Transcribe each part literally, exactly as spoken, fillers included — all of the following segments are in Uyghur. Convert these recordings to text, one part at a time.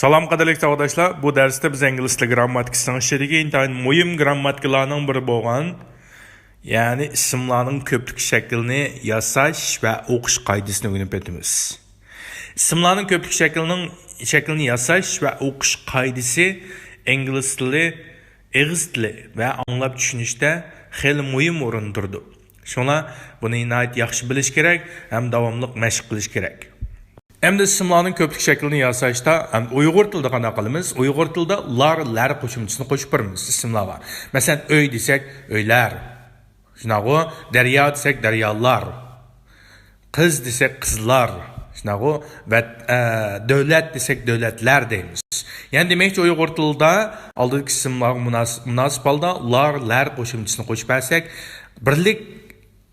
سالام قەدىرلىك ساۋاقداشلار، بۇ دەرستە بىز ئىنگلىز تىلى گىرامماتىكىسىنىڭ ئىچىدىكى ئىنتايىن مۇھىم گىرامماتىكىلارنىڭ بىرى بولغان، يەنى ئىسىملارنىڭ كۆپلۈك شەكلىنى ياساش ۋە ئوقۇش قائىدىسىنى ئۆگىنىپ ئۆتىمىز. ئىسىملارنىڭ كۆپلۈك شەكلىنىڭ، شەكلىنى ياساش ۋە ئوقۇش قائىدىسى ئىنگلىز تىلى، ئېغىز تىلى ۋە ئاڭلاپ چۈشىنىشتە خېلى مۇھىم ئورۇندا تۇرىدۇ. شۇڭا بۇنى ناھايىتى ياخشى بىلىش كېرەك ھەم داۋاملىق مەشىق قىلىش كېرەك. ئەمدى ئىسىملارنىڭ كۆپلۈك شەكلىنى ياساشتا ھەم ئۇيغۇر تىلىدا قانداق قىلىمىز؟ ئۇيغۇر تىلىدا لار، لەر قوشۇمچىسىنى قوشۇپ بېرىمىز ئىسىملارغا. مەسىلەن، ئۆي دېسەك، ئۆيلەر. شۇنداقغۇ؟ دەريا دېسەك، دەريالار. قىز دېسەك، قىزلار. شۇنداقغۇ؟ ۋەت-، ئە، دۆلەت دېسەك، دۆلەتلەر دەيمىز. يەنى دېمەكچى، ئۇيغۇر تىلىدا ئالدىدىكى ئىسىملارغا مۇناس-، مۇناسىپ ھالدا لار، لەر قوشۇمچىسىنى قوشۇپ بەرسەك، بىرلىك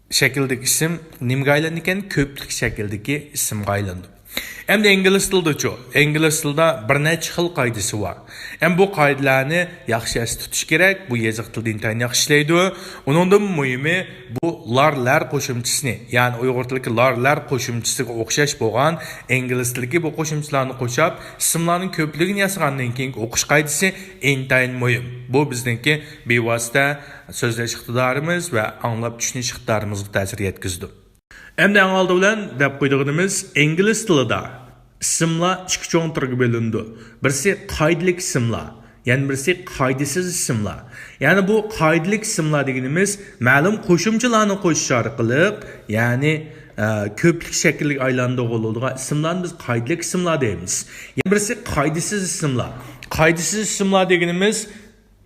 شەكىلدىكى ئىسىم نېمىگە ئايلىنىدىكەن؟ كۆپلۈك شەكىلدىكى ئىسىمغا ئايلىنىدۇ. ئەمدى ئىنگلىز تىلىدىچۇ؟ ئىنگلىز تىلىدا بىر نەچچە خىل قائىدىسى بار. ئەمدى بۇ قائىدىلەرنى ياخشى ئەستە تۇتۇش كېرەك. بۇ يېزىق تىلىدا ئىنتايىن ياخشى ئىشلەيدۇ. ئۇنىڭدىن مۇھىمى، بۇ لار، لەر قوشۇمچىسىنى، يەنى ئۇيغۇر تىلىدىكى لار، لەر قوشۇمچىسىغا ئوخشاش بولغان ئىنگلىز تىلىدىكى بۇ قوشۇمچىلارنى قوشاپ، ئىسىملارنىڭ كۆپلۈكىنى ياسىغاندىن كېيىنكى ئوقۇش قائىدىسى ئىنتايىن مۇھىم. بۇ بىزنىڭكى بىۋاسىتە سۆزلەش ئىقتىدارىمىز ۋە ئاڭلاپ چۈشىنىش ئىقتىدارىمىزغا تەسىر يەتكۈزىدۇ. ئەمدى ئەڭ ئالدى بىلەن دەپ قويىدىغىنىمىز، ئىنگلىز تىلىدا ئىسىملار ئىككى چوڭ تۈرگە بۆلۈنىدۇ. بىرسى قائىدىلىك ئىسىملار، يەنە بىرسى قائىدىسىز ئىسىملار. يەنى بۇ قائىدىلىك ئىسىملار دېگىنىمىز مەلۇم قوشۇمچىلارنى قوشۇش ئارقىلىق، يەنى، ئە، كۆپلۈك شەكلىگە ئايلاندۇرغىلى بولىدىغان ئىسىملارنى بىز قائىدىلىك ئىسىملار دەيمىز. يەنە بىرسى قائىدىسىز ئىسىملار. قائىدىسىز ئىسىملار دېگىنىمىز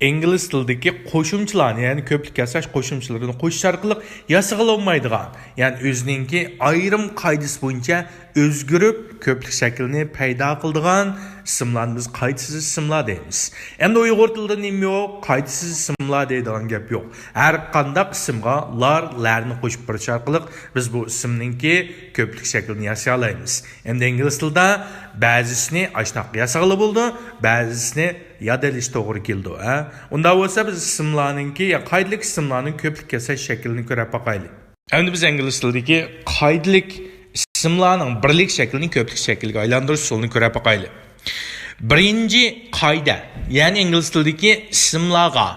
ئىنگلىز تىلىدىكى قوشۇمچىلارنى، يەنى كۆپلۈك ياساش قوشۇمچىلىرىنى قوشۇش ئارقىلىق ياسىغىلى بولمايدىغان، يەنى ئۆزىنىڭكى ئايرىم قائىدىسى بويىچە ئۆزگىرىپ، كۆپلۈك شەكلىنى پەيدا قىلىدىغان ئىسىملارنى بىز قائىدىسىز ئىسىملار دەيمىز. ئەمدى ئۇيغۇر تىلىدا نېمە يوق؟ قائىدىسىز ئىسىملار دەيدىغان گەپ يوق. ھەر قانداق ئىسىمغا لار، لەرنى قوشۇپ بېرىش ئارقىلىق بىز بۇ ئىسىمنىڭكى كۆپلۈك شەكلىنى ياسىيالايمىز. ئەمدى ئىنگلىز تىلىدا بەزىسىنى ئاشۇنداق ياسىغىلى بولىدۇ، بەزىسىنى ياد ئېلىش توغرا كېلىدۇ، ھە؟ ئۇنداق بولسا بىز ئىسىملارنىڭكى، يا قائىدىلىك ئىسىملارنىڭ كۆپلۈك ياساش شەكلىنى كۆرۈپ باقايلى. ئەمدى بىز ئىنگلىز تىلىدىكى قائىدىلىك ئىسىملارنىڭ بىرلىك شەكلىنى كۆپلۈك شەكىلگە ئايلاندۇرۇش ئۇسۇلىنى كۆرۈپ باقايلى. بىرىنچى قائىدە، يەنى ئىنگلىز تىلىدىكى ئىسىملارغا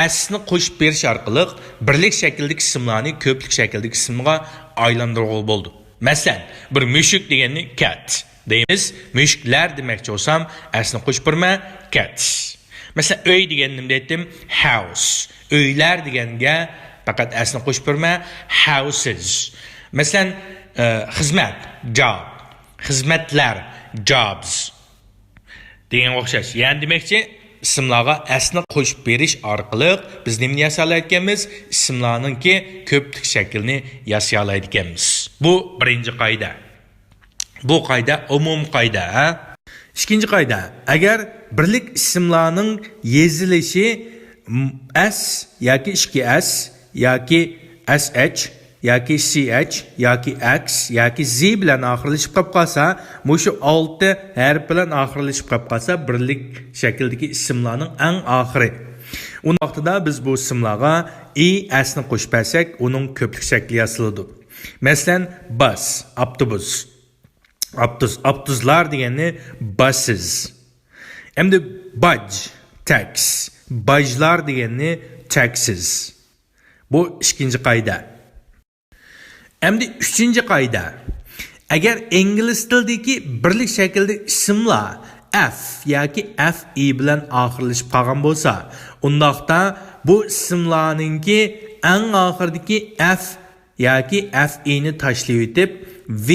ئەسنى قوشۇپ بېرىش ئارقىلىق بىرلىك شەكىلدىكى ئىسىملارنى كۆپلۈك شەكىلدىكى ئىسىمغا ئايلاندۇرغىلى بولىدۇ. مەسىلەن، بىر مۈشۈك دېگەننى cat دەيمىز. مۈشۈكلەر دېمەكچى بولسام، ئەسنى قوشۇپ بېرىمەن، cats. مەسىلەن، ئۆي دېگەننى نېمە دەيتتىم؟ House. ئۆيلەر دېگەنگە پەقەت ئەسنى قوشۇپ بېرىمەن، houses. مەسىلەن، ئە، خىزمەت، job. خىزمەتلەر، jobs. دېگەنگە ئوخشاش. يەنى دېمەكچى، ئىسىملارغا ئەسنى قوشۇپ بېرىش ئارقىلىق بىز نېمىنى ياسالايدىكەنمىز؟ ئىسىملارنىڭكى كۆپلۈك شەكلىنى ياسىيالايدىكەنمىز. بۇ بىرىنچى قائىدە. بۇ قائىدە ئومۇمىي قائىدە، ھە؟ ئىككىنچى قائىدە. ئەگەر بىرلىك ئىسىملارنىڭ يېزىلىشى م-، S ياكى ئىككى S ياكى S H ياكى C H ياكى X ياكى Z بىلەن ئاخىرلىشىپ قېلىپ قالسا، مۇشۇ ئالتە ھەرپ بىلەن ئاخىرلىشىپ قېلىپ قالسا، بىرلىك شەكىلدىكى ئىسىملارنىڭ ئەڭ ئاخىرى. ئۇ ۋاقتىدا بىز بۇ ئىسىملارغا ئى ئەسنى قوشۇپ بەرسەك، ئۇنىڭ كۆپلۈك شەكلى ياسىلىدۇ. مەسىلەن، bus، ئاپتوبۇس. ئاپتوز-، ئاپتوزلار دېگەننى buses. ئەمدى باج، tax. باجلار دېگەننى taxes. بۇ ئىككىنچى قائىدە. ئەمدى ئۈچىنچى قائىدە. ئەگەر ئىنگلىز تىلىدىكى بىرلىك شەكىلدە ئىسىملار F ياكى F E بىلەن ئاخىرلىشىپ قالغان بولسا، ئۇنداقتا بۇ ئىسىملارنىڭكى ئەڭ ئاخىرىدىكى F ياكى F E نى تاشلىۋېتىپ، V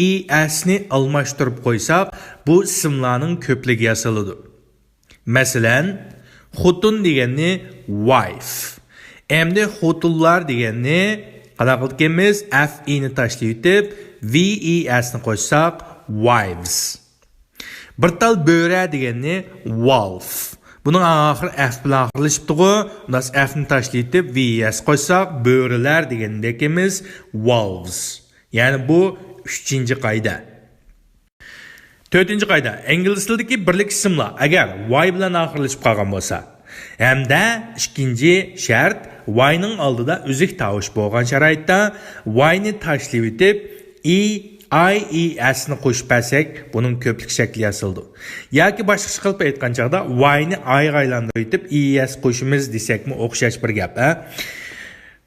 E S نى ئالماشتۇرۇپ قويساق، بۇ ئىسىملارنىڭ كۆپلۈكى ياسىلىدۇ. مەسىلەن، خوتۇن دېگەننى wife. ئەمدى خوتۇنلار دېگەننى قانداق قىلىدىكەنمىز؟ F E نى تاشلىۋېتىپ، V E S نى قوشساق، wives. بىر تال بۆرە دېگەننى wolf. بۇنىڭ ئاخىرى F بىلەن ئاخىرلىشىپتىغۇ. ئۇنداق F نى تاشلىۋېتىپ، V E S قوشساق، بۆرىلەر دېگەندەكمىز، wolves. يەنى بۇ ئۈچىنچى قائىدە. تۆتىنچى قائىدە، ئىنگلىز تىلىدىكى بىرلىك ئىسىملار ئەگەر Y بىلەن ئاخىرلىشىپ قالغان بولسا، ھەمدە ئىككىنچى شەرت، Y نىڭ ئالدىدا ئۈزۈك تاۋۇش بولغان شارائىتتا، Y نى تاشلىۋېتىپ، E I E S نى قوشۇپ بەرسەك، بۇنىڭ كۆپلۈك شەكلى ياسىلىدۇ. ياكى باشقىچە قىلىپ ئېيتقان چاغدا، Y نى I غا ئايلاندۇرۇۋېتىپ، E S قوشىمىز دېسەكمۇ ئوخشاش بىر گەپ، ھە؟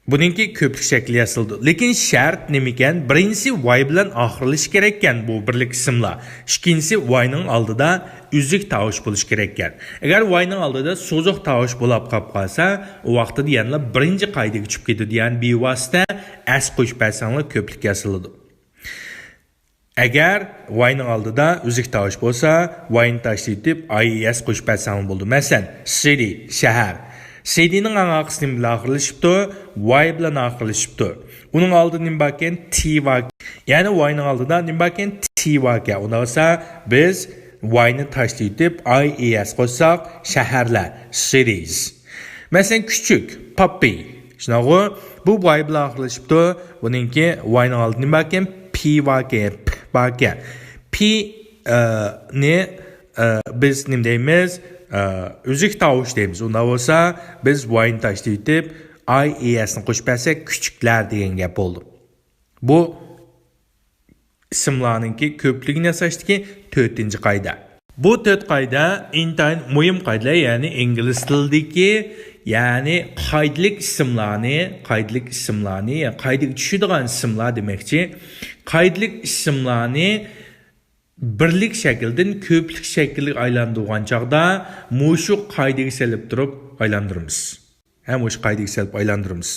بۇنىڭكى كۆپلۈك شەكلى ياسىلىدۇ. لېكىن شەرت نېمىكەن؟ بىرىنچىسى Y بىلەن ئاخىرلىشىشى كېرەككەن بۇ بىرلىك ئىسىملار. ئىككىنچىسى Y نىڭ ئالدىدا ئۈزۈك تاۋۇش بولۇشى كېرەككەن. ئەگەر Y نىڭ ئالدىدا سوزۇق تاۋۇش بولاپ قاپ قالسا، ئۇ ۋاقتىدا يەنىلا بىرىنچى قايدىگە چۈشۈپ كېتىدۇ. يەنى بىۋاسىتە S قوشۇپ بەرسەڭلار كۆپلۈك ياسىلىدۇ. ئەگەر Y نىڭ ئالدىدا ئۈزۈك تاۋۇش بولسا، Y نى تاشلىۋېتىپ، I E S قوشۇپ بەرسەڭلار بولىدۇ. مەسىلەن، city، شەھەر. City نىڭ ئاڭ ئارقىسى نېمە بىلەن ئاخىرلىشىپتۇ؟ Y بىلەن ئاخىرلىشىپتۇ. ئۇنىڭ ئالدىدا نېمە باركەن؟ T بار. يەنى Y نىڭ ئالدىدا نېمە باركەن؟ T باركەن. ئۇنداق بولسا، بىز Y نى تاشلىۋېتىپ، I E S قوشساق، شەھەرلەر، cities. مەسىلەن، كۈچۈك، puppy. شۇنداقغۇ؟ بۇ Y بىلەن ئاخىرلىشىپتۇ. بۇنىڭكى Y نىڭ ئالدىدا نېمە باركەن؟ P باركەن، P باركەن. P، ئە، نى، ئە، بىز نېمە دەيمىز؟ ئە، ئۈزۈك تاۋۇش دەيمىز. ئۇنداق بولسا، بىز Y نى تاشلىۋېتىپ، I E S نى قوشۇپ بەرسەك، كۈچۈكلەر دېگەن گەپ بولدى. بۇ ئىسىملارنىڭكى كۆپلۈكىنى ياساشتىكى تۆتىنچى قائىدە. بۇ تۆت قائىدە ئىنتايىن مۇھىم قائىدىلەر، يەنى ئىنگلىز تىلىدىكى، يەنى قائىدىلىك ئىسىملارنى، قائىدىلىك ئىسىملارنى، يەنى قائىدىگە چۈشىدىغان ئىسىملار دېمەكچى. قائىدىلىك ئىسىملارنى بىرلىك شەكىلدىن كۆپلۈك شەكىلگە ئايلاندۇرغان چاغدا مۇشۇ قائىدىگە سېلىپ تۇرۇپ ئايلاندۇرىمىز. ھەم مۇشۇ قائىدىگە سېلىپ ئايلاندۇرىمىز.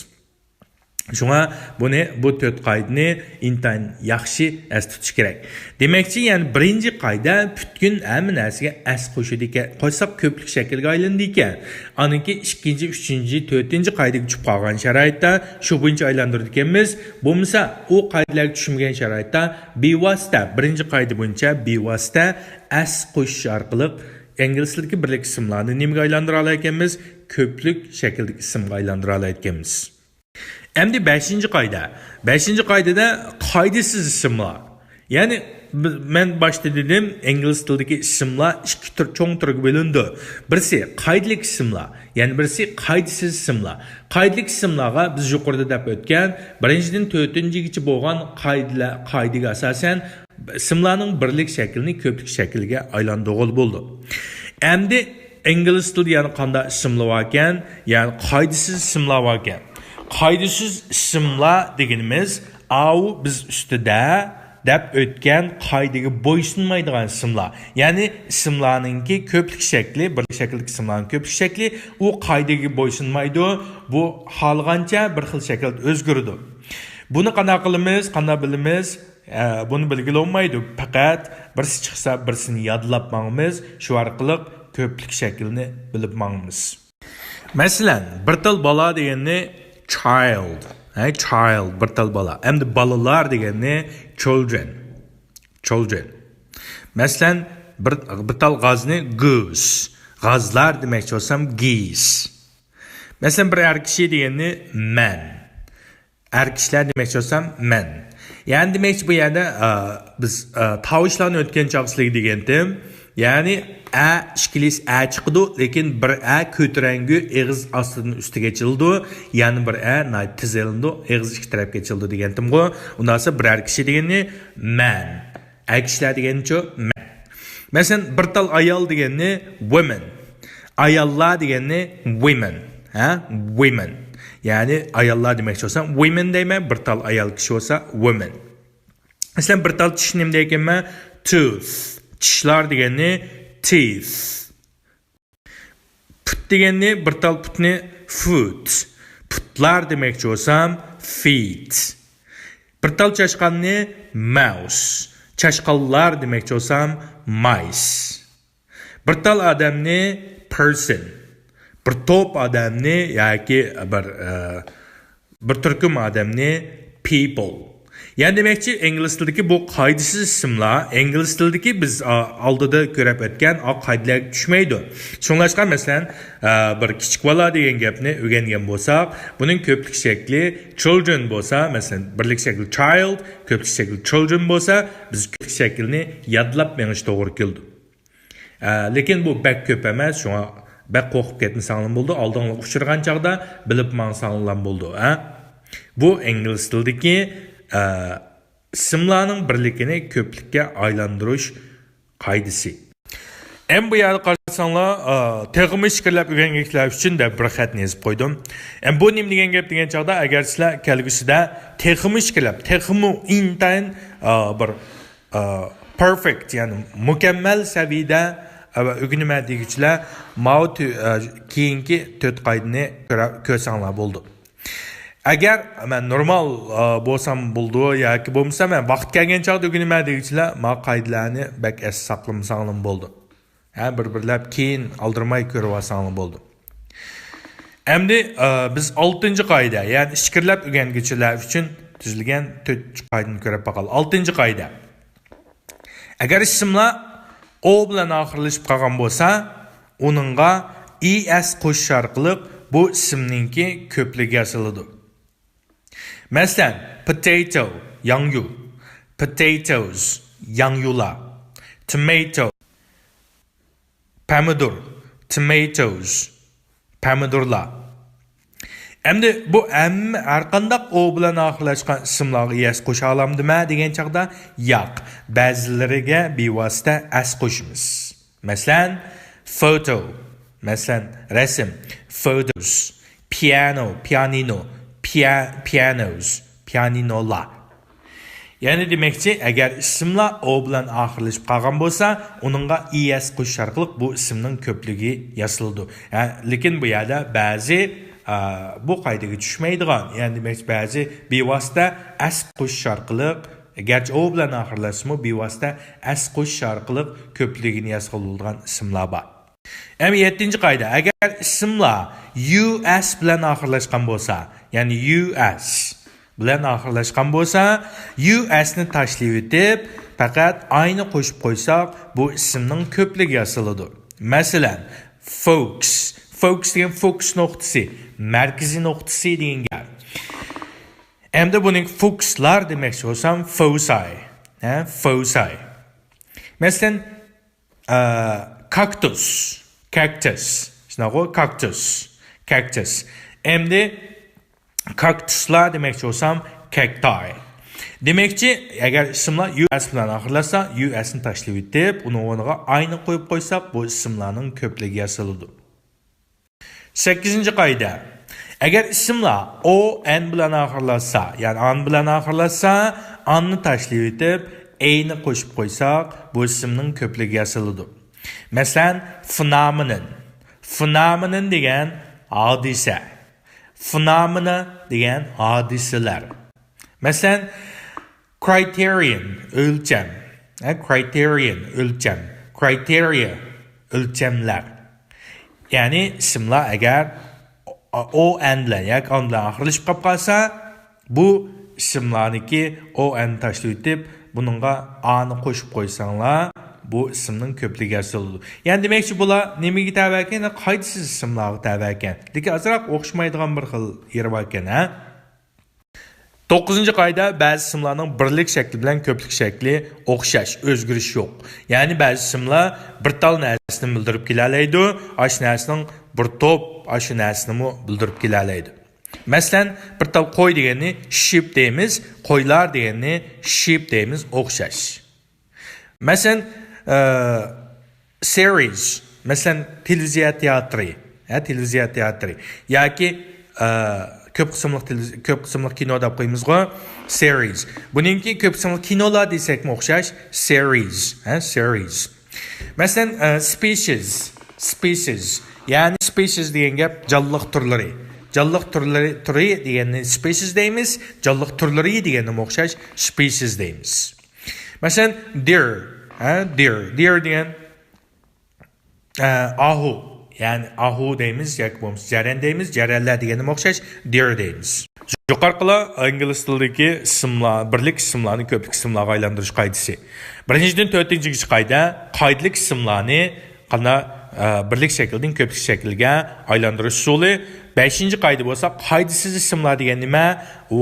شۇڭا بۇنى، بۇ تۆت قائىدىنى ئىنتايىن ياخشى ئەستە تۇتۇش كېرەك. دېمەكچى، يەنى بىرىنچى قائىدە پۈتكۈل ھەممە نەرسىگە S قوشىدىكەن، قوشساق كۆپلۈك شەكىلگە ئايلىنىدىكەن. ئانىڭكى ئىككىنچى، ئۈچىنچى، تۆتىنچى قائىدىگە چۈشۈپ قالغان شارائىتتا شۇ بويىچە ئايلاندۇرىدىكەنمىز. بولمىسا ئۇ قائىدىلەرگە چۈشمىگەن شارائىتتا بىۋاسىتە، بىرىنچى قائىدە بويىچە بىۋاسىتە S قوشۇش ئارقىلىق ئىنگلىز تىلىدىكى بىرلىك ئىسىملارنى نېمىگە ئايلاندۇرالايدىكەنمىز؟ كۆپلۈك شەكىلدىكى ئىسىمغا ئايلاندۇرالايدىكەنمىز. ئەمدى بەشىنچى قائىدە. بەشىنچى قائىدىدە قائىدىسىز ئىسىملار. يەنى، بىز، مەن باشتا دېدىم، ئىنگلىز تىلىدىكى ئىسىملار ئىككى تۈر، چوڭ تۈرگە بۆلۈنىدۇ. بىرسى قائىدىلىك ئىسىملار، يەنە بىرسى قائىدىسىز ئىسىملار. قائىدىلىك ئىسىملارغا بىز يۇقىرىدا دەپ ئۆتكەن، بىرىنچىدىن تۆتىنچىگىچە بولغان قائىدىلەر، قائىدىگە ئاساسەن ئىسىملارنىڭ بىرلىك شەكلىنى كۆپلۈك شەكلىگە ئايلاندۇرغىلى بولىدۇ. ئەمدى ئىنگلىز تىلىدا يەنە قانداق ئىسىملار باركەن؟ يەنى قائىدىسىز ئىسىملار باركەن. قائىدىسىز ئىسىملار دېگىنىمىز، ئاۋۇ بىز ئۈستىدە دەپ ئۆتكەن قائىدىگە بويسۇنمايدىغان ئىسىملار. يەنى ئىسىملارنىڭكى كۆپلۈك شەكلى، بىرلىك شەكىلدىكى ئىسىملارنىڭ كۆپلۈك شەكلى ئۇ قائىدىگە بويسۇنمايدۇ. بۇ خالىغانچە بىر خىل شەكىلدە ئۆزگىرىدۇ. بۇنى قانداق قىلىمىز؟ قانداق بىلىمىز؟ ئە، بۇنى بىلگىلى بولمايدۇ. پەقەت بىرسى چىقسا، بىرسىنى يادلاپ ماڭىمىز. شۇ ئارقىلىق كۆپلۈك شەكلىنى بىلىپ ماڭىمىز. مەسىلەن، بىر تال بالا دېگەننى child، ھە، child، بىر تال بالا. ئەمدى بالىلار دېگەننى children، children. مەسىلەن، بىر، بىر تال غازنى goose، غازلار دېمەكچى بولسام geese. مەسىلەن، بىر ئەر كىشى دېگەننى man، ئەر كىشىلەر دېمەكچى بولسام، مەن. يەنى دېمەكچى، بۇ يەردە، ئا، بىز، ئا، تاۋۇشلارنى ئۆتكەن چاغدا سىلەرگە دېگەنتىم. يەنى ئە، ئىككىلىسى ئە چىقىدۇ، لېكىن بىر ئە كۆتۈرەڭگۈ ئېغىز ئاستىدىن ئۈستىگە ئېچىلىدۇ، يەنە بىر ئە ناھايىتى تېز ئېلىنىدۇ، ئېغىز ئىككى تەرەپكە ئېچىلىدۇ دېگەنتىمغۇ. ئۇنداق بولسا بىر ئەر كىشى دېگىنى مەن. ئەر كىشىلەر دېگەنچۇ؟ مەن. مەسىلەن، بىر تال ئايال دېگەننى women. ئاياللار دېگەننى women. ھە؟ Women. يەنى ئاياللار دېمەكچى بولسام، women دەيمەن، بىر تال ئايال كىشى بولسا، women. مەسىلەن، بىر تال چىش نېمە دەيدىكەنمەن؟ Tooth. چىشلار دېگەننى teeth. پۇت دېگەننى، بىر تال پۇتنى foot. پۇتلار دېمەكچى بولسام، feet. بىر تال چاشقاننى mouse. چاشقانلار دېمەكچى بولسام، mice. بىر تال ئادەمنى person. بىر توپ ئادەمنى ياكى بىر، ئە، بىر تۈركۈم ئادەمنى people. يەنى دېمەكچى، ئىنگلىز تىلىدىكى بۇ قائىدىسىز ئىسىملار، ئىنگلىز تىلىدىكى بىز، ئا، ئالدىدا كۆرۈپ ئۆتكەن ئا قائىدىلەرگە چۈشمەيدۇ. شۇڭلاشقا، مەسىلەن، ئا، بىر كىچىك بالا دېگەن گەپنى ئۆگەنگەن بولساق، بۇنىڭ كۆپلۈك شەكلى children بولسا، مەسىلەن، بىرلىك شەكلى child، كۆپلۈك شەكلى children بولسا، بىز كۆپلۈك شەكلىنى يادلاپ مېڭىش توغرا كېلىدۇ. ئە، لېكىن بۇ بەك كۆپ ئەمەس، شۇڭا بەك قورقۇپ كەتمىسەڭلارمۇ بولىدۇ. ئالدىڭلارغا ئۇچرىغان چاغدا بىلىپ ماڭساڭلارمۇ بولىدۇ، ھە؟ بۇ ئىنگلىز تىلىدىكى، ئە، ئىسىملارنىڭ بىرلىكىنى كۆپلۈككە ئايلاندۇرۇش قائىدىسى. ئەمدى بۇ يەردە قارىساڭلار، ئا، تېخىمۇ ئىچكىرىلەپ ئۆگەنگۈچىلەر ئۈچۈن دەپ بىر خەتنى يېزىپ قويدۇم. ئەمدى بۇ نېمە دېگەن گەپ دېگەن چاغدا، ئەگەر سىلەر كەلگۈسىدە تېخىمۇ ئىچكىرىلەپ، تېخىمۇ ئىنتايىن، ئا، بىر، ئا، پېرفېكت، يەنى مۇكەممەل سەۋىيەدە، ئا، ئۆگىنىمەن دېگۈچىلەر ماۋۇ تۆ-، ئا، كېيىنكى تۆت قائىدىنى كۆرە-، كۆرسەڭلار بولىدۇ. ئەگەر مەن نورمال، ئا، بولسام بولىدۇ ياكى بولمىسا مەن ۋاقىت كەلگەن چاغدا ئۆگىنىمەن دېگۈچىلەر ما قائىدىلەرنى بەك ئەستە ساقلىمىساڭلارمۇ بولىدۇ. ھە، بىر-بىرلەپ كېيىن ئالدىرىماي كۆرۈۋالساڭلار بولىدۇ. ئەمدى، ئا، بىز ئالتىنچى قائىدە، يەنى ئىچكىرىلەپ ئۆگەنگۈچىلەر ئۈچۈن تۈزۈلگەن تۆت قائىدىنى كۆرۈپ باقايلى. ئالتىنچى قائىدە. ئەگەر ئىسىملار ئو بىلەن ئاخىرلىشىپ قالغان بولسا، ئۇنىڭغا ئىي ئەس قوشۇش ئارقىلىق بۇ ئىسىمنىڭكى كۆپلۈكى ياسىلىدۇ. مەسىلەن، پوتەيتو، ياڭيۇ، پوتەيتوز، ياڭيۇلار، تومەيتو، پەمىدۇر، تومەيتوز، پەمىدۇرلار. ئەمدى بۇ ھەممە، ھەرقانداق ئو بىلەن ئاخىرلاشقان ئىسىملارغا ئىي ئەس قوشالامدىمەن دېگەن چاغدا، ياق، بەزىلىرىگە بىۋاسىتە ئەس قوشىمىز. مەسىلەن، فوتو، مەسىلەن، رەسىم، فوتوز، پىيانو، پىيانىنو، پىيا-، پىيانوز، پىيانىنولار. يەنى دېمەكچى، ئەگەر ئىسىملار ئو بىلەن ئاخىرلىشىپ قالغان بولسا، ئۇنىڭغا ئىي ئەس قوشۇش ئارقىلىق بۇ ئىسىمنىڭ كۆپلۈكى ياسىلىدۇ. ھە، لېكىن بۇ يەردە بەزى، ئا، بۇ قائىدىگە چۈشمەيدىغان، يەنى دېمەكچى، بەزى بىۋاسىتە ئەس قوشۇش ئارقىلىق، گەرچە ئو بىلەن ئاخىرلاشسىمۇ، بىۋاسىتە ئەس قوشۇش ئارقىلىق كۆپلۈكىنى ياسىغىلى بولىدىغان ئىسىملار بار. ئەمدى يەتتىنچى قائىدە، ئەگەر ئىسىملار يۇ ئەس بىلەن ئاخىرلاشقان بولسا، يەنى يۇ ئەس بىلەن ئاخىرلاشقان بولسا، يۇ ئەسنى تاشلىۋېتىپ، پەقەت ئاينى قوشۇپ قويساق، بۇ ئىسىمنىڭ كۆپلۈكى ياسىلىدۇ. مەسىلەن، فوكس. فوكس دېگەن فوكۇس نۇقتىسى، مەركىزىي نۇقتىسى دېگەن گەپ. ئەمدى بۇنى فوكسلار دېمەكچى بولسام، فوساي. ھە، فوساي. مەسىلەن، ئە، كاكتۇس، كاكتۇس. شۇنداققۇ؟ كاكتۇس، كاكتۇس. ئەمدى كاكتۇسلار دېمەكچى بولسام، كاكتاي. دېمەكچى، ئەگەر ئىسىملار يۇ ئەس بىلەن ئاخىرلاشسا، يۇ ئەسنى تاشلىۋېتىپ، ئۇنىڭ ئورنىغا ئاينى قويۇپ قويساق، بۇ ئىسىملارنىڭ كۆپلۈكى ياسىلىدۇ. سەككىزىنچى قائىدە. ئەگەر ئىسىملار ئو ئەن بىلەن ئاخىرلاشسا، يەنى ئان بىلەن ئاخىرلاشسا، ئاننى تاشلىۋېتىپ، ئەينى قوشۇپ قويساق، بۇ ئىسىمنىڭ كۆپلۈكى ياسىلىدۇ. مەسىلەن، فېنومېنون. فېنومېنون دېگەن ھادىسە. فېنومېنا دېگەن ھادىسىلەر. مەسىلەن، كرايتېرىيەن، ئۆلچەم. ھە، كرايتېرىيەن، ئۆلچەم. كرايتېرىيە، ئۆلچەملەر. يەنى ئىسىملار ئەگەر ئو ئەن بىلەن ياكى ئان بىلەن ئاخىرلىشىپ قاپ قالسا، بۇ ئىسىملارنىكى ئو ئەن تاشلىۋېتىپ، بۇنىڭغا ئانى قوشۇپ قويساڭلار، بۇ ئىسىمنىڭ كۆپلۈكى ياسىلىدۇ. يەنى دېمەكچى، بۇلار نېمىگە تەۋە ئىكەن؟ قائىدىسىز ئىسىملارغا تەۋە ئىكەن. لېكىن ئازراق ئوخشىمايدىغان بىر خىل يېرى بار ئىكەن، ھە؟ توققۇزىنچى قائىدە، بەزى ئىسىملارنىڭ بىرلىك شەكلى بىلەن كۆپلۈك شەكلى ئوخشاش، ئۆزگىرىش يوق. يەنى بەزى ئىسىملار بىر تال نەرسىنى بىلدۈرۈپ كېلەلەيدۇ، ئاشۇ نەرسىنىڭ بىر توپ ئاشۇ نەرسىنىمۇ بىلدۈرۈپ كېلەلەيدۇ. مەسىلەن، بىر تال قوي دېگەننى شىپ دەيمىز، قويلار دېگەننى شىپ دەيمىز، ئوخشاش. مەسىلەن، ئە، سېرىز. مەسىلەن، تېلېۋىزىيە تىياتىرى. ھە، تېلېۋىزىيە تىياتىرى. ياكى، ئە، كۆپ قىسىملىق تېلېۋىز-، كۆپ قىسىملىق كىنو دەپ قويىمىزغۇ، سېرىز. بۇنىڭكى كۆپ قىسىملىق كىنولار دېسەكمۇ ئوخشاش، سېرىز. ھە، سېرىز. مەسىلەن، ئە، سپېشىز. سپېشىز. يەنى سپېشىز دېگەن گەپ جانلىق تۈرلىرى. جانلىق تۈرلىرى، تۈرى دېگەننى سپېشىز دەيمىز، جانلىق تۈرلىرى دېگەننىمۇ ئوخشاش سپېشىز دەيمىز. مەسىلەن، دىر، ھە، دىر، دىر دېگەن، ئە، ئاھۇ، يەنى ئاھۇ دەيمىز ياكى بولمىسا جەرەن دەيمىز، جەرەنلەر دېگەنگىمۇ ئوخشاش دىر دەيمىز. يۇقىرىقىلار ئىنگلىز تىلىدىكى ئىسىملار، بىرلىك ئىسىملارنى كۆپلۈك ئىسىملارغا ئايلاندۇرۇش قائىدىسى. بىرىنچىدىن تۆتىنچىگىچە قائىدە، قائىدىلىك ئىسىملارنى قانداق، ئە، بىرلىك شەكىلدىن كۆپلۈك شەكىلگە ئايلاندۇرۇش ئۇسۇلى. بەشىنچى قائىدە بولسا، قائىدىسىز ئىسىملار دېگەن نېمە؟ ئۇ،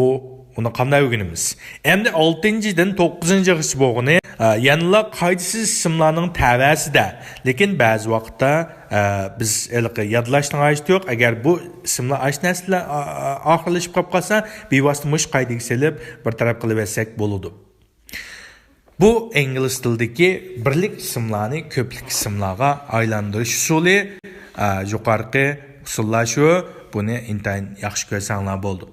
ئۇنى قانداق ئۆگىنىمىز؟ ئەمدى ئالتىنچىدىن توققۇزىنچىغىچە بولغىنى، ئە، يەنىلا قائىدىسىز ئىسىملارنىڭ تەۋەسىدە، لېكىن بەزى ۋاقىتتا، ئە، بىز ھېلىقى يادلاشنىڭ ھاجىتى يوق. ئەگەر بۇ ئىسىملار ئاشۇ نەرسە بىلەن، ئا-، ئا-، ئاخىرلىشىپ قاپ قالسا، بىۋاسىتە مۇشۇ قائىدىگە سېلىپ بىر تەرەپ قىلىۋەتسەك بولىدۇ. بۇ ئىنگلىز تىلىدىكى بىرلىك ئىسىملارنى كۆپلۈك ئىسىملارغا ئايلاندۇرۇش ئۇسۇلى. ئە، يۇقىرىقى ئۇسۇللار شۇ. بۇنى ئىنتايىن ياخشى كۆرسەڭلار بولىدۇ.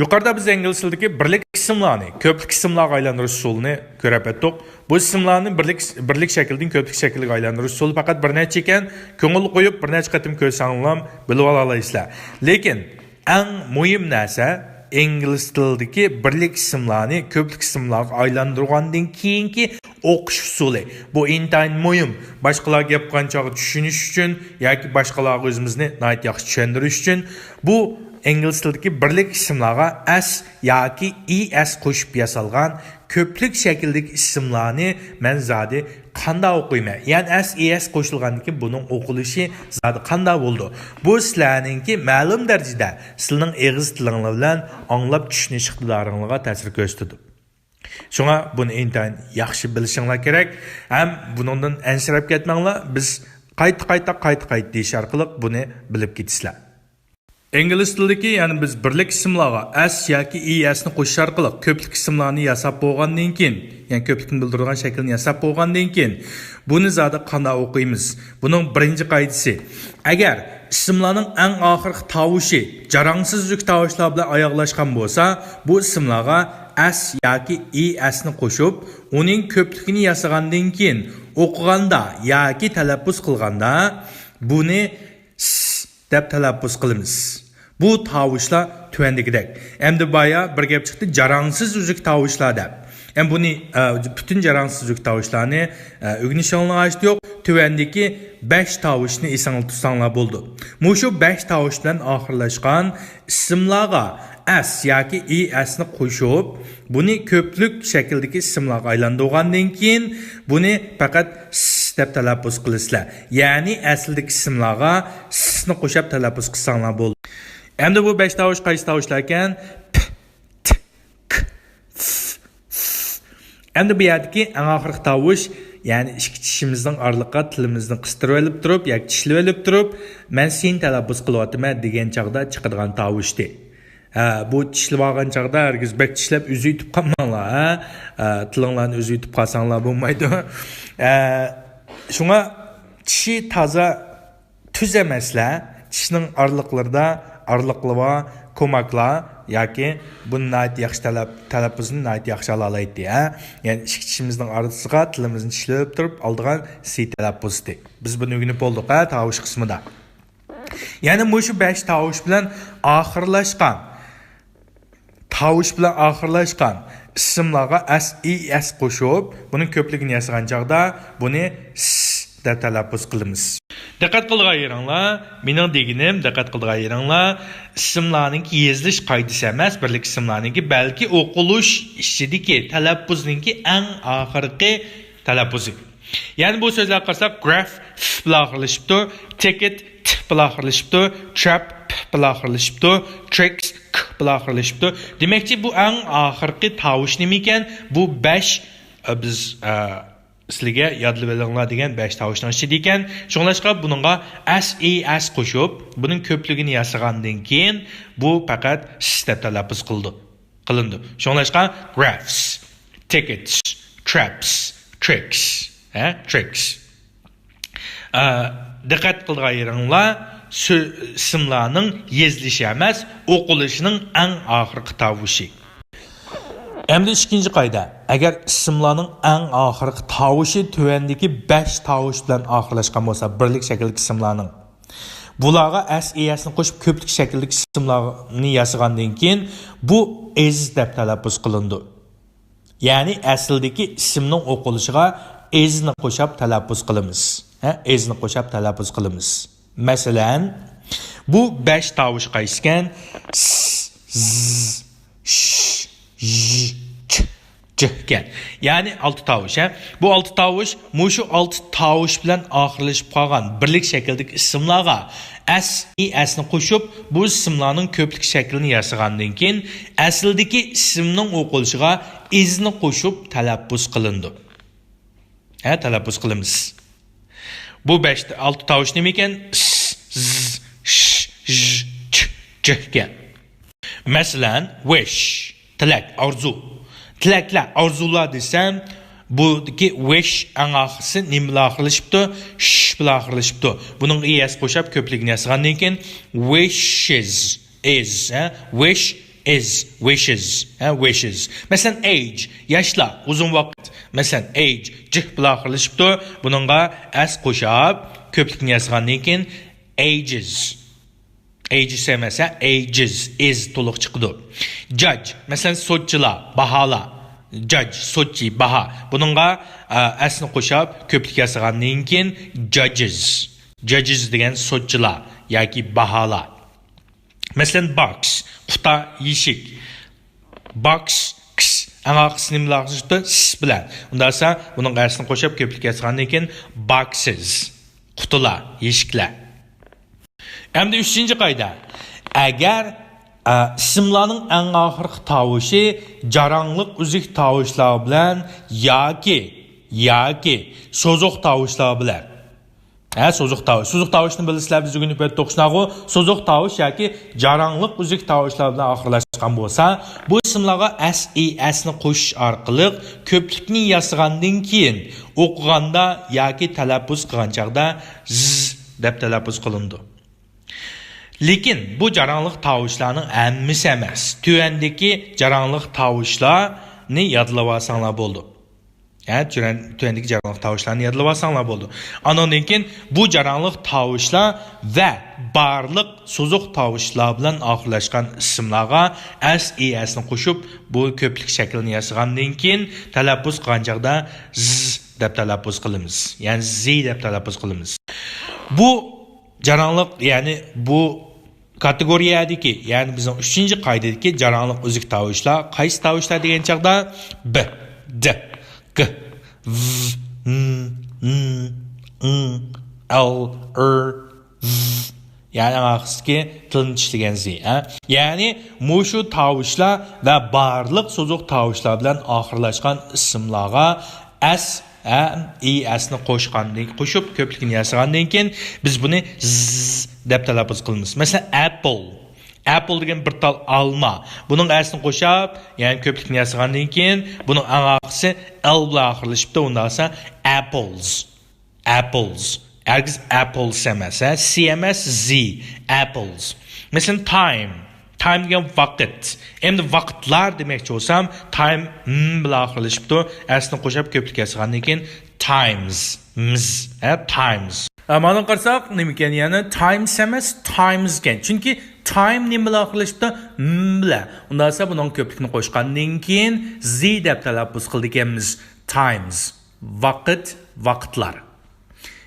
يۇقىرىدا بىز ئىنگلىز تىلىدىكى بىرلىك ئىسىملارنى كۆپلۈك ئىسىملارغا ئايلاندۇرۇش ئۇسۇلىنى كۆرۈپ ئۆتتۇق. بۇ ئىسىملارنى بىرلىك، بىرلىك شەكىلدىن كۆپلۈك شەكىلگە ئايلاندۇرۇش ئۇسۇلى پەقەت بىر نەچچە ئىكەن. كۆڭۈل قويۇپ بىر نەچچە قېتىم كۆرسەڭلار بىلىۋالالايسىلەر. لېكىن ئەڭ مۇھىم نەرسە، ئىنگلىز تىلىدىكى بىرلىك ئىسىملارنى كۆپلۈك ئىسىملارغا ئايلاندۇرغاندىن كېيىنكى ئوقۇش ئۇسۇلى. بۇ ئىنتايىن مۇھىم. باشقىلار گەپ قىلغان چاغدا چۈشىنىش ئۈچۈن ياكى باشقىلارغا ئۆزىمىزنى ناھايىتى ياخشى چۈشەندۈرۈش ئۈچۈن. بۇ ئىنگلىز تىلىدىكى بىرلىك ئىسىملارغا ئەس ياكى ئىئەس قوشۇپ ياسالغان كۆپلۈك شەكىلدىكى ئىسىملارنى مەن زادى قانداق ئوقۇيمەن؟ يەنى ئەس ئىئەس قوشۇلغاندىن كېيىن بۇنىڭ ئوقۇلۇشى زادى قانداق بولىدۇ؟ بۇ سىلەرنىڭكى مەلۇم دەرىجىدە سىلىنىڭ ئېغىز تىلىڭلار بىلەن ئاڭلاپ چۈشىنىش ئىقتىدارىڭلارغا تەسىر كۆرسىتىدۇ. شۇڭا بۇنى ئىنتايىن ياخشى بىلىشىڭلار كېرەك. ھەم بۇنىڭدىن ئەنسىرەپ كەتمەڭلار. بىز قايتا، قايتا، قايتا، قايتا دېيىش ئارقىلىق بۇنى بىلىپ كېتىسىلەر. ئىنگلىز تىلىدىكى، يەنى بىز بىرلىك ئىسىملارغا ئەس ياكى ئىئەسنى قوشۇش ئارقىلىق كۆپلۈك ئىسىملارنى ياساپ بولغاندىن كېيىن، يەنى كۆپلۈكنى بىلدۈرىدىغان شەكىلنى ياساپ بولغاندىن كېيىن، بۇنى زادى قانداق ئوقۇيمىز؟ بۇنىڭ بىرىنچى قائىدىسى، ئەگەر ئىسىملارنىڭ ئەڭ ئاخىرقى تاۋۇشى جاراڭسىز ئۈزۈك تاۋۇشلار بىلەن ئاياغلاشقان بولسا، بۇ ئىسىملارغا ئەس ياكى ئىئەسنى قوشۇپ، ئۇنىڭ كۆپلۈكىنى ياسىغاندىن كېيىن ئوقۇغاندا ياكى تەلەپپۇز قىلغاندا، بۇنى س دەپ تەلەپپۇز قىلىمىز. بۇ تاۋۇشلار تۆۋەندىكىدەك. ئەمدى بايا بىر گەپ چىقتى، جاراڭسىز ئۈزۈك تاۋۇشلار دەپ. ئەمدى بۇنى، ئە، پۈتۈن جاراڭسىز ئۈزۈك تاۋۇشلارنى، ئە، ئۆگىنىشىڭلارغا ھاجىتى يوق. تۆۋەندىكى بەش تاۋۇشنى ئېسىڭلاردا تۇتساڭلار بولىدۇ. مۇشۇ بەش تاۋۇش بىلەن ئاخىرلاشقان ئىسىملارغا ئەس ياكى ئىئەسنى قوشۇپ، بۇنى كۆپلۈك شەكىلدىكى ئىسىملارغا ئايلاندۇرغاندىن كېيىن، بۇنى پەقەت س دەپ تەلەپپۇز قىلىسىلەر. يەنى ئەسلىدىكى ئىسىملارغا س نى قوشاپ تەلەپپۇز قىلساڭلار بولىدۇ. ئەمدى بۇ بەش تاۋۇش قايسى تاۋۇشلار ئىكەن؟ پ، ت، ك، ف، ف. ئەمدى بۇ يەردىكى ئەڭ ئاخىرقى تاۋۇش، يەنى ئىككى چىشىمىزنىڭ ئارىلىقىغا تىلىمىزنى قىستۇرۇۋېلىپ تۇرۇپ ياكى چىشلىۋېلىپ تۇرۇپ، مەن سىنى تەلەپپۇز قىلىۋاتىمەن دېگەن چاغدا چىقىدىغان تاۋۇشتى. ھە، بۇ چىشلىۋالغان چاغدا ھەرگىز بەك چىشلەپ ئۈزۈۋېتىپ قالماڭلار، ھە. ھە، تىلىڭلارنى ئۈزۈۋېتىپ قالساڭلار بولمايدۇ. ھە، شۇڭا چىشى تازا تۈز ئەمەسلەر، چىشنىڭ ئارىلىقلىرىدا ئارىلىقلىرى بار كوماكلار ياكى بۇنى ناھايىتى ياخشى تەلەپ-، تەلەپپۇزنى ناھايىتى ياخشى ئالالايتتى، ھە. يەنى ئىككى چىشىمىزنىڭ ئارىسىغا تىلىمىزنى چىشلىۋېلىپ تۇرۇپ ئالىدىغان سى تەلەپپۇزىتى. بىز بۇنى ئۆگىنىپ بولدۇق، ھە، تاۋۇش قىسمىدا. يەنى مۇشۇ بەش تاۋۇش بىلەن ئاخىرلاشقان، تاۋۇش بىلەن ئاخىرلاشقان ئىسىملارغا ئەس، ئىئەس قوشۇپ، بۇنىڭ كۆپلۈكىنى ياسىغان چاغدا بۇنى س دەپ تەلەپپۇز قىلىمىز. دىققەت قىلىدىغان يېرىڭلار، مېنىڭ دېگىنىم، دىققەت قىلىدىغان يېرىڭلار، ئىسىملارنىڭكى يېزىلىش قائىدىسى ئەمەس، بىرلىك ئىسىملارنىڭكى، بەلكى ئوقۇلۇش ئىچىدىكى تەلەپپۇزنىڭكى ئەڭ ئاخىرقى تەلەپپۇزى. يەنى بۇ سۆزلەرگە قارىساق، گراف ف بىلەن ئاخىرلىشىپتۇ، تىكېت ت بىلەن ئاخىرلىشىپتۇ، ترەپ پ بىلەن ئاخىرلىشىپتۇ، ترىكس ك بىلەن ئاخىرلىشىپتۇ. دېمەكچى، بۇ ئەڭ ئاخىرقى تاۋۇش نېمىكەن؟ بۇ بەش، ئە، بىز، ئە، سىلىگە يادلىۋېلىڭلار دېگەن بەش تاۋۇشنىڭ ئىچىدىكەن. شۇڭلاشقا بۇنىڭغا ئەس، ئىئەس قوشۇپ، بۇنىڭ كۆپلۈكىنى ياسىغاندىن كېيىن، بۇ پەقەت س دەپ تەلەپپۇز قىلىدۇ. قىلىنىدۇ. شۇڭلاشقا، graphs، tickets، traps، tricks، ھە، tricks. ئە، دىققەت قىلىدىغان يېرىڭلار، سۆ-، ئىسىملارنىڭ يېزىلىشى ئەمەس، ئوقۇلۇشىنىڭ ئەڭ ئاخىرقى تاۋۇشى. ئەمدى ئىككىنچى قائىدە، ئەگەر ئىسىملارنىڭ ئەڭ ئاخىرقى تاۋۇشى تۆۋەندىكى بەش تاۋۇش بىلەن ئاخىرلاشقان بولسا، بىرلىك شەكىلدىكى ئىسىملارنىڭ، بۇلارغا ئەس، ئىئەسنى قوشۇپ، كۆپلۈك شەكىلدىكى ئىسىملارنى ياسىغاندىن كېيىن، بۇ ئىز دەپ تەلەپپۇز قىلىنىدۇ. يەنى ئەسلىدىكى ئىسىمنىڭ ئوقۇلۇشىغا ئىزنى قوشاپ تەلەپپۇز قىلىمىز. ھە، ئىزنى قوشاپ تەلەپپۇز قىلىمىز. مەسىلەن، بۇ بەش تاۋۇش قايسىكەن؟ س، ز، ش، ژ، چ، ج ئىكەن. يەنى ئالتە تاۋۇش، ھە؟ بۇ ئالتە تاۋۇش، مۇشۇ ئالتە تاۋۇش بىلەن ئاخىرلىشىپ قالغان بىرلىك شەكىلدىكى ئىسىملارغا ئەس، ئىئەسنى قوشۇپ، بۇ ئىسىملارنىڭ كۆپلۈك شەكلىنى ياسىغاندىن كېيىن، ئەسلىدىكى ئىسىمنىڭ ئوقۇلۇشىغا ئىزنى قوشۇپ تەلەپپۇز قىلىنىدۇ. ھە، تەلەپپۇز قىلىمىز. بۇ بەش، ئالتە تاۋۇش نېمىكەن؟ س، ز، ش، ژ، چ، ج ئىكەن. مەسىلەن، wish، تىلەك، ئارزۇ. تىلەكلەر، ئارزۇلار دېسەم، بۇدىكى وېش ئەڭ ئاخىرسى نېمە بىلەن ئاخىرلىشىپتۇ؟ ش بىلەن ئاخىرلىشىپتۇ. بۇنىڭغا ئىي ئەس قوشۇپ كۆپلۈكنى ياسىغاندىن كېيىن، ۋېشىز، ئىز، ھە؟ ۋېش، ئىز، ۋېشىز، ھە؟ ۋېشىز. مەسىلەن، ئېيج، ياشلار، ئۇزۇن ۋاقىت. مەسىلەن، ئېيج، جىھ بىلەن ئاخىرلىشىپتۇ. بۇنىڭغا ئەس قوشۇپ، كۆپلۈكنى ياسىغاندىن كېيىن، ئېيجىز. ئېيجىس ئەمەس، ھە؟ ئېيجىز، ئىز تولۇق چىقىدۇ. جاج، مەسىلەن، سوتچىلار، باھالار. جاج، سوتچى، باھا. بۇنىڭغا، ئە، ئەسنى قوشۇپ، كۆپلۈك ياسىغاندىن كېيىن، جاجىز. جاجىز دېگەن سوتچىلار ياكى باھالار. مەسىلەن، باكس، قۇتا، يېشىك. باكس، كس، ئەڭ ئاخىرسى نېمە بىلەن ئاخىرلىشىپتۇ؟ س بىلەن. ئۇنداق بولسا، بۇنىڭغا ئەسنى قوشۇپ، كۆپلۈك ياسىغاندىن كېيىن، باكسىز. قۇتىلار، يېشىكلەر. ئەمدى ئۈچىنچى قائىدە. ئەگەر، ئە، ئىسىملارنىڭ ئەڭ ئاخىرقى تاۋۇشى جاراڭلىق ئۈزۈك تاۋۇشلار بىلەن ياكى، ياكى سوزۇق تاۋۇشلار بىلەن. ھە، سوزۇق تاۋۇش. سوزۇق تاۋۇشنى بىلىسىلەر، بىز ئۆگىنىپ ئۆتتۇق شۇنداقغۇ. سوزۇق تاۋۇش ياكى جاراڭلىق ئۈزۈك تاۋۇشلار بىلەن ئاخىرلاشقان بولسا، بۇ ئىسىملارغا ئەس، ئى، ئەسنى قوشۇش ئارقىلىق كۆپلۈكنى ياسىغاندىن كېيىن، ئوقۇغاندا ياكى تەلەپپۇز قىلغان چاغدا زىز دەپ تەلەپپۇز قىلىنىدۇ. لېكىن بۇ جاراڭلىق تاۋۇشلارنىڭ ھەممىسى ئەمەس. تۆۋەندىكى جاراڭلىق تاۋۇشلارنى يادلىۋالساڭلار بولىدۇ. ھە، تۆۋەن-، تۆۋەندىكى جاراڭلىق تاۋۇشلارنى يادلىۋالساڭلار بولىدۇ. ئاندىن كېيىن بۇ جاراڭلىق تاۋۇشلار ۋە بارلىق سوزۇق تاۋۇشلار بىلەن ئاخىرلاشقان ئىسىملارغا ئەس، ئى، ئەسنى قوشۇپ، بۇ كۆپلۈك شەكلىنى ياسىغاندىن كېيىن تەلەپپۇز قىلغان چاغدا زىز دەپ تەلەپپۇز قىلىمىز. يەنى زى دەپ تەلەپپۇز قىلىمىز. بۇ جاراڭلىق، يەنى بۇ كاتېگورىيەدىكى، يەنى بىزنىڭ ئۈچىنچى قائىدىدىكى جاراڭلىق ئۈزۈك تاۋۇشلار قايسى تاۋۇشلار دېگەن چاغدا، ب، د، گ، ۋ، ن، ن، ڭ، ئېل، ئېر، ز، يەنى ئاخىرسىدىكى تىلنى چىشلىگەن زى، ھە؟ يەنى مۇشۇ تاۋۇشلار ۋە بارلىق سوزۇق تاۋۇشلار بىلەن ئاخىرلاشقان ئىسىملارغا ئەس، ھە، ئى، ئەسنى قوشقاندىن، قوشۇپ كۆپلۈكنى ياسىغاندىن كېيىن بىز بۇنى زىز دەپ تەلەپپۇز قىلىمىز. مەسىلەن، ئەپل. ئەپل دېگەن بىر تال ئالما. بۇنىڭغا ئەسنى قوشۇپ، يەنى كۆپلۈكنى ياسىغاندىن كېيىن بۇنىڭ ئەڭ ئاخىرسى ئېل بىلەن ئاخىرلىشىپتۇ. ئۇنداق بولسا، ئەپلز. ئەپلز. ھەرگىز ئەپلس ئەمەس، ھە؟ سى ئەمەس، زى. ئەپلز. مەسىلەن، تايم. تايم دېگەن ۋاقىت. ئەمدى ۋاقىتلار دېمەكچى بولسام، تايم م بىلەن ئاخىرلىشىپتۇ. ئەسنى قوشۇپ كۆپلۈك ياسىغاندىن كېيىن تايمز. مز. ھە؟ تايمز. ھە، مانا قارىساق، نېمىكەن يەنە؟ تايمس ئەمەس، تايمز ئىكەن. چۈنكى تايم نېمە بىلەن ئاخىرلىشىپتۇ؟ م بىلەن. ئۇنداق بولسا بۇنىڭ كۆپلۈكىنى قوشقاندىن كېيىن زى دەپ تەلەپپۇز قىلىدىكەنمىز. تايمز. ۋاقىت، ۋاقىتلار.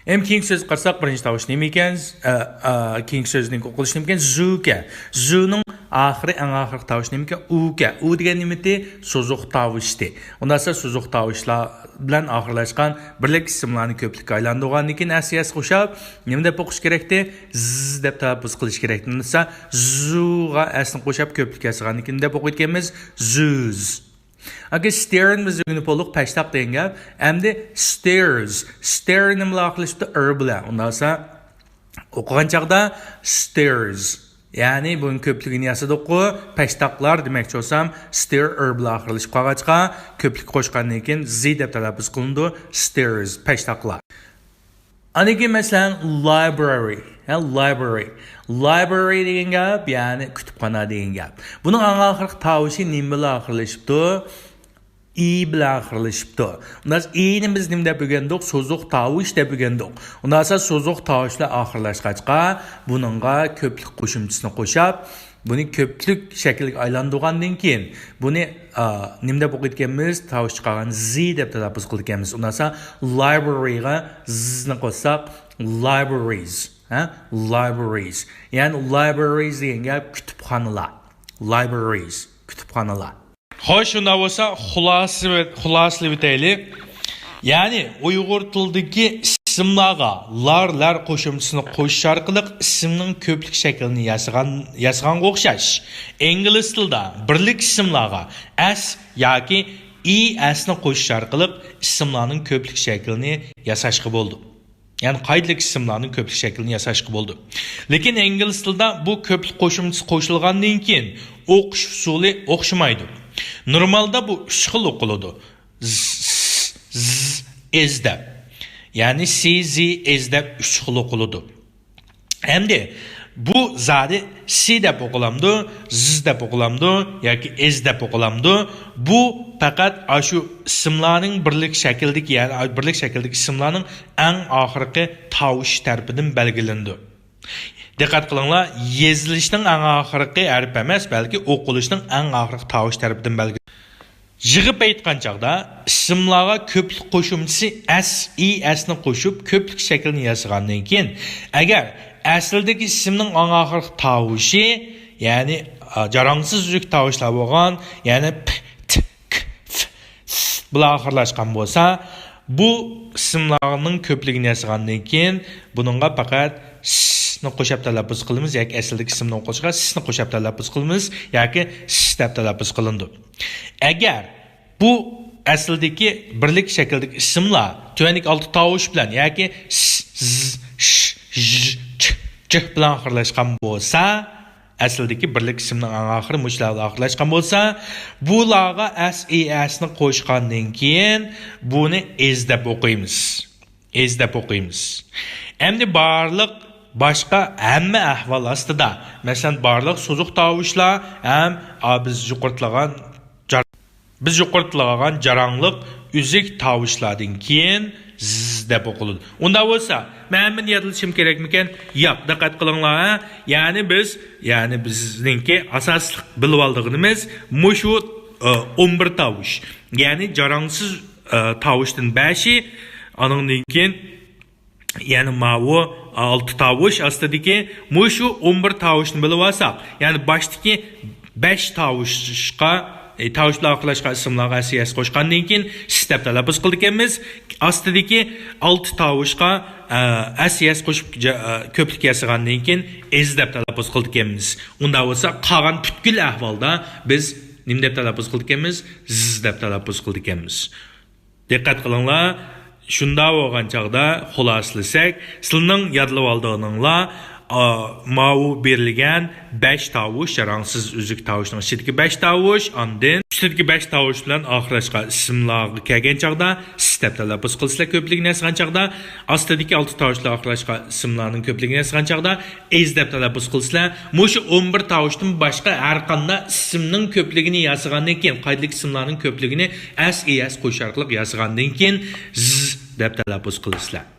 ئەمدى كېيىنكى سۆزگە قارىساق، بىرىنچى تاۋۇش نېمە ئىكەن؟ ئە، ئە، كېيىنكى سۆزنىڭ ئوقۇلۇشى نېمە ئىكەن؟ زۇ ئىكەن. زۇنىڭ ئاخىرى، ئەڭ ئاخىرقى تاۋۇش نېمە ئىكەن؟ ئۇ ئىكەن. ئۇ دېگەن نېمىتى؟ سوزۇق تاۋۇشتى. ئۇنداق بولسا سوزۇق تاۋۇشلار بىلەن ئاخىرلاشقان بىرلىك ئىسىملارنى كۆپلۈككە ئايلاندۇرغاندىن كېيىن ئەس، ئى ئەس قوشۇپ نېمە دەپ ئوقۇش كېرەكتى؟ زىز دەپ تەلەپپۇز قىلىش كېرەكتى. ئۇنداق بولسا زۇغا ئەسنى قوشۇپ كۆپلۈك ياسىغاندىن كېيىن نېمە دەپ ئوقۇيدىكەنمىز؟ زۈز. ئاكا، ستېرن بىز ئۆگىنىپ بولدۇق، پەشتاق دېگەن گەپ. ئەمدى ستېرز. ستېرن نېمە بىلەن ئاخىرلىشىپتۇ؟ ئىر بىلەن. ئۇنداق بولسا ئوقۇغان چاغدا ستېرز. يەنى بۇنىڭ كۆپلۈكىنى ياسىدۇققۇ، پەشتاقلار دېمەكچى بولسام، ستېر ئىر بىلەن ئاخىرلىشىپ قالغاچقا، كۆپلۈك قوشقاندىن كېيىن زى دەپ تەلەپپۇز قىلىنىدۇ، ستېرز، پەشتاقلار. ئاندىن كېيىن مەسىلەن، لايبرارى، ھە، لايبرارى. لايبرارى دېگەن گەپ، يەنى كۇتۇپخانا دېگەن گەپ. بۇنىڭ ئەڭ ئاخىرقى تاۋۇشى نېمە بىلەن ئاخىرلىشىپتۇ؟ ئى بىلەن ئاخىرلىشىپتۇ. ئۇنداق ئىنى بىز نېمە دەپ ئۆگەندۇق؟ سوزۇق تاۋۇش دەپ ئۆگەندۇق. ئۇنداق بولسا سوزۇق تاۋۇش بىلەن ئاخىرلاشقاچقا، بۇنىڭغا كۆپلۈك قوشۇمچىسىنى قوشۇپ، بۇنى كۆپلۈك شەكىلگە ئايلاندۇرغاندىن كېيىن، بۇنى، ئا، نېمە دەپ ئوقۇيدىكەنمىز؟ تاۋۇش چىقارغان زى دەپ تەلەپپۇز قىلىدىكەنمىز. ئۇنداق بولسا لايبرارىغا زنى قوشساق، لايبرارىز، ھە؟ لايبرارىز. يەنى لايبرارىز دېگەن گەپ كۇتۇپخانىلار. لايبرارىز، كۇتۇپخانىلار. خوش، شۇنداق بولسا خۇلاسە-، خۇلاسىلىۋېتەيلى. يەنى ئۇيغۇر تىلىدىكى ئىسىملارغا لار، لەر قوشۇمچىسىنى قوشۇش ئارقىلىق ئىسىمنىڭ كۆپلۈك شەكلىنى ياسىغان، ياسىغانغا ئوخشاش، ئىنگلىز تىلىدا بىرلىك ئىسىملارغا ئەس ياكى ئى ئەسنى قوشۇش ئارقىلىق ئىسىملارنىڭ كۆپلۈك شەكلىنى ياساشقا بولىدۇ. يەنى قائىدىلىك ئىسىملارنىڭ كۆپلۈك شەكلىنى ياساشقا بولىدۇ. لېكىن ئىنگلىز تىلىدا بۇ كۆپلۈك قوشۇمچىسى قوشۇلغاندىن كېيىن ئوقۇش ئۇسۇلى ئوخشىمايدۇ. نورمالدا بۇ ئۈچ خىل ئوقۇلىدۇ. ز، ز، ئىز دەپ. يەنى سى، زى، ئىز دەپ ئۈچ خىل ئوقۇلىدۇ. ئەمدى بۇ زادى سى دەپ ئوقۇلامدۇ، زىز دەپ ئوقۇلامدۇ ياكى ئىز دەپ ئوقۇلامدۇ؟ بۇ پەقەت ئاشۇ ئىسىملارنىڭ بىرلىك شەكىلدىكى، يەنى بىرلىك شەكىلدىكى ئىسىملارنىڭ ئەڭ ئاخىرقى تاۋۇشى تەرىپىدىن بەلگىلىنىدۇ. دىققەت قىلىڭلار، يېزىلىشنىڭ ئەڭ ئاخىرقى ھەرپ ئەمەس، بەلكى ئوقۇلۇشنىڭ ئەڭ ئاخىرقى تاۋۇش تەرىپىدىن بەلگىلىنىدۇ. يىغىپ ئېيتقان چاغدا، ئىسىملارغا كۆپلۈك قوشۇمچىسى ئەس، ئى ئەسنى قوشۇپ، كۆپلۈك شەكلىنى ياسىغاندىن كېيىن، ئەگەر ئەسلىدىكى ئىسىمنىڭ ئاڭ ئاخىرقى تاۋۇشى، يەنى، ئا، جاراڭسىز ئۈزۈك تاۋۇشلار بولغان، يەنى پ، ت، ك، ف، س بىلەن ئاخىرلاشقان بولسا، بۇ ئىسىملارنىڭ كۆپلۈكىنى ياسىغاندىن كېيىن، بۇنىڭغا پەقەت س نى قوشاپ تەلەپپۇز قىلىمىز ياكى ئەسلىدىكى ئىسىمنى ئوقۇشقا س نى قوشاپ تەلەپپۇز قىلىمىز ياكى س دەپ تەلەپپۇز قىلىنىدۇ. ئەگەر بۇ ئەسلىدىكى بىرلىك شەكىلدىكى ئىسىملار تۆۋەندىكى ئالتە تاۋۇش بىلەن ياكى س، ز، ش، ژ، چ، چ بىلەن ئاخىرلاشقان بولسا، ئەسلىدىكى بىرلىك ئىسىمنىڭ ئەڭ ئاخىرى مۇشۇلار بىلەن ئاخىرلاشقان بولسا، بۇلارغا ئەس، ئى ئەسنى قوشقاندىن كېيىن بۇنى ئىز دەپ ئوقۇيمىز. ئىز دەپ ئوقۇيمىز. ئەمدى بارلىق باشقا ھەممە ئەھۋال ئاستىدا، مەسىلەن، بارلىق سوزۇق تاۋۇشلار ھەم، ئا، بىز يۇقىرىتىلغان جار-، بىز يۇقىرىتىلغان جاراڭلىق ئۈزۈك تاۋۇشلاردىن كېيىن زىز دەپ ئوقۇلىدۇ. ئۇنداق بولسا، مەن ھەممىنى يادلىشىم كېرەكمىكەن؟ ياق، دىققەت قىلىڭلار، ھە؟ يەنى بىز، يەنى بىزنىڭكى ئاساسلىق بىلىۋالىدىغىنىمىز مۇشۇ، ئە، ئون بىر تاۋۇش. يەنى جاراڭسىز، ئە، تاۋۇشتىن بەشى، ئانىڭدىن كېيىن يەنى ماۋۇ ئالتە تاۋۇش ئاستىدىكى مۇشۇ ئون بىر تاۋۇشنى بىلىۋالساق، يەنى باشتىكى بەش تاۋۇشقا، ئى، تاۋۇش بىلەن ئاخىرلاشقان ئىسىملارغا ئەس، ئى ئەس قوشقاندىن كېيىن سىس دەپ تەلەپپۇز قىلىدىكەنمىز. ئاستىدىكى ئالتە تاۋۇشقا، ئە، ئەس، ئى ئەس قوشۇپ جا-، ئە، كۆپلۈك ياسىغاندىن كېيىن ئىز دەپ تەلەپپۇز قىلىدىكەنمىز. ئۇنداق بولسا قالغان پۈتكۈل ئەھۋالدا بىز نېمە دەپ تەلەپپۇز قىلىدىكەنمىز؟ زىز دەپ تەلەپپۇز قىلىدىكەنمىز. دىققەت قىلىڭلار، شۇنداق بولغان چاغدا خۇلاسىلىسەك، سىلىنىڭ يادلىۋالىدىغىنىڭلار، ئا، ماۋۇ بېرىلگەن بەش تاۋۇش، جاراڭسىز ئۈزۈك تاۋۇشنىڭ ئىچىدىكى بەش تاۋۇش، ئاندىن ئۈستىدىكى بەش تاۋۇش بىلەن ئاخىرلاشقان ئىسىملارغا كەلگەن چاغدا سىس دەپ تەلەپپۇز قىلىسىلەر كۆپلۈكىنى ياسىغان چاغدا، ئاستىدىكى ئالتە تاۋۇش بىلەن ئاخىرلاشقان ئىسىملارنىڭ كۆپلۈكىنى ياسىغان چاغدا ئىز دەپ تەلەپپۇز قىلىسىلەر. مۇشۇ ئون بىر تاۋۇشتىن باشقا ھەر قانداق ئىسىمنىڭ كۆپلۈكىنى ياسىغاندىن كېيىن، قايتىدىكى ئىسىملارنىڭ كۆپلۈكىنى ئەس، ئى ئەس قوشۇش ئارقىلىق ياسىغاندىن كېيىن زىز دەپ تەلەپپۇز قىلىسىلەر.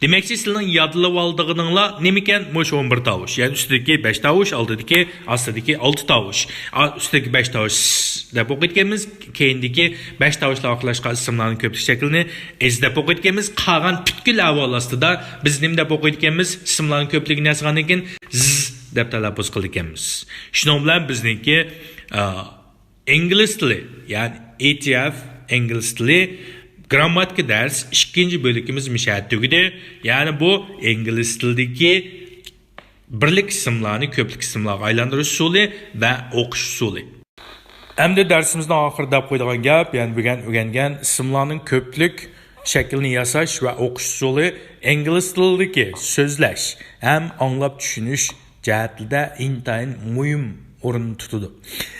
دېمەكچى، سىلەرنىڭ يادلىۋالىدىغىنىڭلار نېمىكەن؟ مۇشۇ ئون بىر تاۋۇش. يەنى ئۈستىدىكى بەش تاۋۇش، ئالدىدىكى، ئاستىدىكى ئالتە تاۋۇش. ئا، ئۈستىدىكى بەش تاۋۇش س دەپ ئوقۇيدىكەنمىز. كەينىدىكى بەش تاۋۇشلار ئاخىرلاشقان ئىسىملارنىڭ كۆپلۈك شەكلىنى ئىز دەپ ئوقۇيدىكەنمىز. قالغان پۈتكۈل ئەھۋال ئاستىدا بىز نېمە دەپ ئوقۇيدىكەنمىز؟ ئىسىملارنىڭ كۆپلۈكىنى ياسىغاندىن كېيىن زىز دەپ تەلەپپۇز قىلىدىكەنمىز. شۇنىڭ بىلەن بىزنىڭكى، ئا، ئىنگلىز تىلى، يەنى ئى تى ئېف ئىنگلىز تىلى گرامماتىكا دەرس ئىككىنچى بۆلىكىمىز مۇشۇ يەردە تۈگىدى. يەنى بۇ ئىنگلىز تىلىدىكى بىرلىك ئىسىملارنى كۆپلۈك ئىسىملارغا ئايلاندۇرۇش ئۇسۇلى ۋە ئوقۇش ئۇسۇلى. ئەمدى دەرسىمىزنىڭ ئاخىرىدا دەپ قويىدىغان گەپ، يەنى بۈگۈن ئۆگەنگەن ئىسىملارنىڭ كۆپلۈك شەكلىنى ياساش ۋە ئوقۇش ئۇسۇلى ئىنگلىز تىلىدىكى سۆزلەش ھەم ئاڭلاپ چۈشىنىش جەھەتتە ئىنتايىن مۇھىم ئورۇن تۇتىدۇ.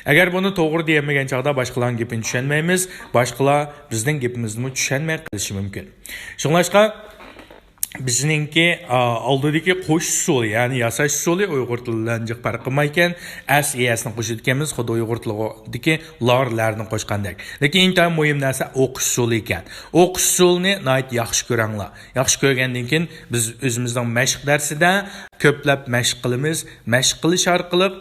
ئەگەر بۇنى توغرا دېيەلمىگەن چاغدا باشقىلارنىڭ گېپىنى چۈشەنمەيمىز، باشقىلار بىزنىڭ گېپىمىزنىمۇ چۈشەنمەي قېلىشى مۇمكىن. شۇڭلاشقا بىزنىڭكى، ئا، ئالدىدىكى قوشۇش ئۇسۇلى، يەنى ياساش ئۇسۇلى ئۇيغۇر تىلى بىلەن جىق پەرق قىلمايدىكەن. ئەس، ئى ئەسنى قوشىدىكەنمىز، خۇددى ئۇيغۇر تىلىدىكى لار، لەرنى قوشقاندەك. لېكىن ئىنتايىن مۇھىم نەرسە ئوقۇش ئۇسۇلى ئىكەن. ئوقۇش ئۇسۇلىنى ناھايىتى ياخشى كۆرەڭلار. ياخشى كۆرگەندىن كېيىن بىز ئۆزىمىزنىڭ مەشىق دەرسىدە كۆپلەپ مەشىق قىلىمىز. مەشىق قىلىش ئارقىلىق،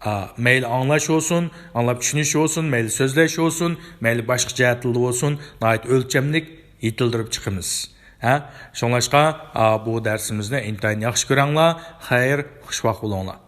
ئا، مەيلى ئاڭلاش بولسۇن، ئاڭلاپ چۈشىنىش بولسۇن، مەيلى سۆزلەش بولسۇن، مەيلى باشقا جەھەتلەردە بولسۇن، ناھايىتى ئۆلچەملىك يېتىلدۈرۈپ چىقىمىز. ھە؟ شۇڭلاشقا، ئا، بۇ دەرسىمىزنى ئىنتايىن ياخشى كۆرەڭلار. خەير، خۇشۋاق بولۇڭلار.